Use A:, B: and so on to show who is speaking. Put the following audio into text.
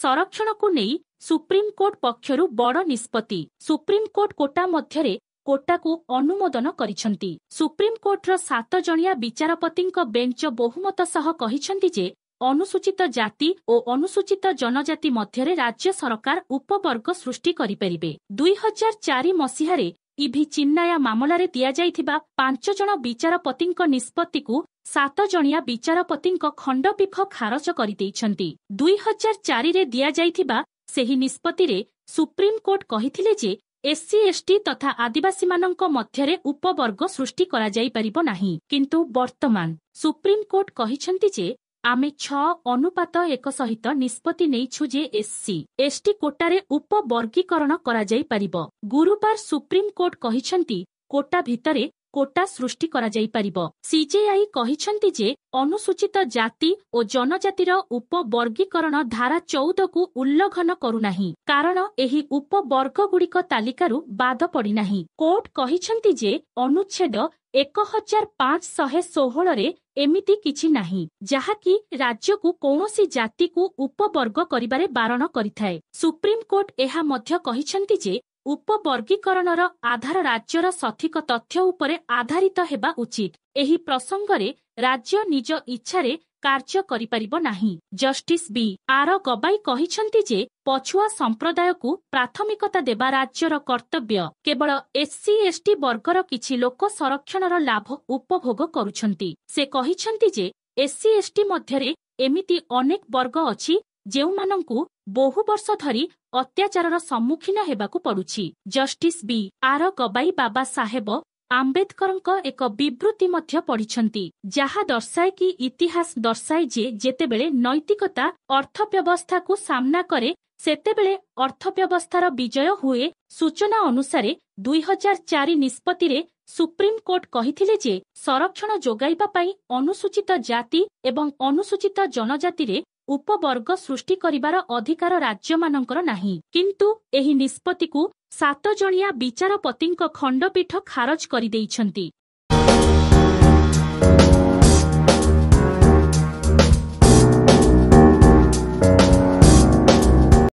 A: ସଂରକ୍ଷଣକୁ ନେଇ ସୁପ୍ରିମକୋର୍ଟ ପକ୍ଷରୁ ବଡ଼ ନିଷ୍ପତ୍ତି। ସୁପ୍ରିମକୋର୍ଟ କୋଟା ମଧ୍ୟରେ କୋଟାକୁ ଅନୁମୋଦନ କରିଛନ୍ତି। ସୁପ୍ରିମକୋର୍ଟର 7 ଜଣିଆ ବିଚାରପତିଙ୍କ ବେଞ୍ଚ ବହୁମତ ସହ କହିଛନ୍ତି ଯେ ଅନୁସୂଚିତ ଜାତି ଓ ଅନୁସୂଚିତ ଜନଜାତି ମଧ୍ୟରେ ରାଜ୍ୟ ସରକାର ଉପବର୍ଗ ସୃଷ୍ଟି କରିପାରିବେ। 2004 ମସିହାରେ ଇଭି ଚିନ୍ନାୟା ମାମଲାରେ ଦିଆଯାଇଥିବା 5 ଜଣ ବିଚାରପତିଙ୍କ ନିଷ୍ପତ୍ତିକୁ 7 ଜଣିଆ ବିଚାରପତିଙ୍କ ଖଣ୍ଡପୀଠ ଖାରଜ କରିଦେଇଛନ୍ତି। 2004ରେ ଦିଆଯାଇଥିବା ସେହି ନିଷ୍ପତ୍ତିରେ ସୁପ୍ରିମକୋର୍ଟ କହିଥିଲେ ଯେ ଏସ୍ସି, ଏସ୍ଟି ତଥା ଆଦିବାସୀମାନଙ୍କ ମଧ୍ୟରେ ଉପବର୍ଗ ସୃଷ୍ଟି କରାଯାଇପାରିବ ନାହିଁ। କିନ୍ତୁ ବର୍ତ୍ତମାନ ସୁପ୍ରିମକୋର୍ଟ କହିଛନ୍ତି ଯେ ଆମେ 6:1 ସହିତ ନିଷ୍ପତ୍ତି ନେଇଛୁ ଯେ ଏସ୍ସି, ଏସ୍ଟି କୋଟାରେ ଉପବର୍ଗୀକରଣ କରାଯାଇପାରିବ। ଗୁରୁବାର ସୁପ୍ରିମକୋର୍ଟ କହିଛନ୍ତି, କୋଟା ଭିତରେ କୋଟା ସୃଷ୍ଟି କରାଯାଇପାରିବ। ସିଜେଆଇ କହିଛନ୍ତି ଯେ ଅନୁସୂଚିତ ଜାତି ଓ ଜନଜାତିର ଉପବର୍ଗୀକରଣ ଧାରା 14କୁ ଉଲ୍ଲଂଘନ କରୁନାହିଁ, କାରଣ ଏହି ଉପବର୍ଗଗୁଡ଼ିକ ତାଲିକାରୁ ବାଦ ପଡ଼ିନାହିଁ। କୋର୍ଟ କହିଛନ୍ତି ଯେ ଅନୁଚ୍ଛେଦ 1516ରେ ଏମିତି କିଛି ନାହିଁ ଯାହାକି ରାଜ୍ୟକୁ କୌଣସି ଜାତିକୁ ଉପବର୍ଗ କରିବାରେ ବାରଣ କରିଥାଏ। ସୁପ୍ରିମକୋର୍ଟ ଏହା ମଧ୍ୟ କହିଛନ୍ତି ଯେ ଉପବର୍ଗୀକରଣର ଆଧାର ରାଜ୍ୟର ସଠିକ ତଥ୍ୟ ଉପରେ ଆଧାରିତ ହେବା ଉଚିତ। ଏହି ପ୍ରସଙ୍ଗରେ ରାଜ୍ୟ ନିଜ ଇଚ୍ଛାରେ କାର୍ଯ୍ୟ କରିପାରିବ ନାହିଁ। ଜଷ୍ଟିସ ବି ଆର ଗବାଇ କହିଛନ୍ତି ଯେ ପଛୁଆ ସମ୍ପ୍ରଦାୟକୁ ପ୍ରାଥମିକତା ଦେବା ରାଜ୍ୟର କର୍ତ୍ତବ୍ୟ। କେବଳ ଏସ୍ସି, ଏସ୍ଟି ବର୍ଗର କିଛି ଲୋକ ସଂରକ୍ଷଣର ଲାଭ ଉପଭୋଗ କରୁଛନ୍ତି। ସେ କହିଛନ୍ତି ଯେ ଏସ୍ସି, ଏସ୍ଟି ମଧ୍ୟରେ ଏମିତି ଅନେକ ବର୍ଗ ଅଛି ଯେଉଁମାନଙ୍କୁ ବହୁ ବର୍ଷ ଧରି ଅତ୍ୟାଚାରର ସମ୍ମୁଖୀନ ହେବାକୁ ପଡୁଛି। ଜଷ୍ଟିସ ବି ଆର ଗବାଇ ବାବା ସାହେବ ଆମ୍ବେଦକରଙ୍କ ଏକ ବିବୃତ୍ତି ମଧ୍ୟ ପଢ଼ିଛନ୍ତି, ଯାହା ଦର୍ଶାଏ କି ଇତିହାସ ଦର୍ଶାଏ ଯେ ଯେତେବେଳେ ନୈତିକତା ଅର୍ଥବ୍ୟବସ୍ଥାକୁ ସାମ୍ନା କରେ, ସେତେବେଳେ ଅର୍ଥବ୍ୟବସ୍ଥାର ବିଜୟ ହୁଏ। ସୂଚନା ଅନୁସାରେ 2004 ନିଷ୍ପତ୍ତିରେ ସୁପ୍ରିମକୋର୍ଟ କହିଥିଲେ ଯେ ସଂରକ୍ଷଣ ଯୋଗାଇବା ପାଇଁ ଅନୁସୂଚିତ ଜାତି ଏବଂ ଅନୁସୂଚିତ ଜନଜାତିରେ ଉପବର୍ଗ ସୃଷ୍ଟି କରିବାର ଅଧିକାର ରାଜ୍ୟମାନଙ୍କର ନାହିଁ। କିନ୍ତୁ ଏହି ନିଷ୍ପତ୍ତିକୁ 7 ଜଣିଆ ବିଚାରପତିଙ୍କ ଖଣ୍ଡପୀଠ ଖାରଜ କରିଦେଇଛନ୍ତି।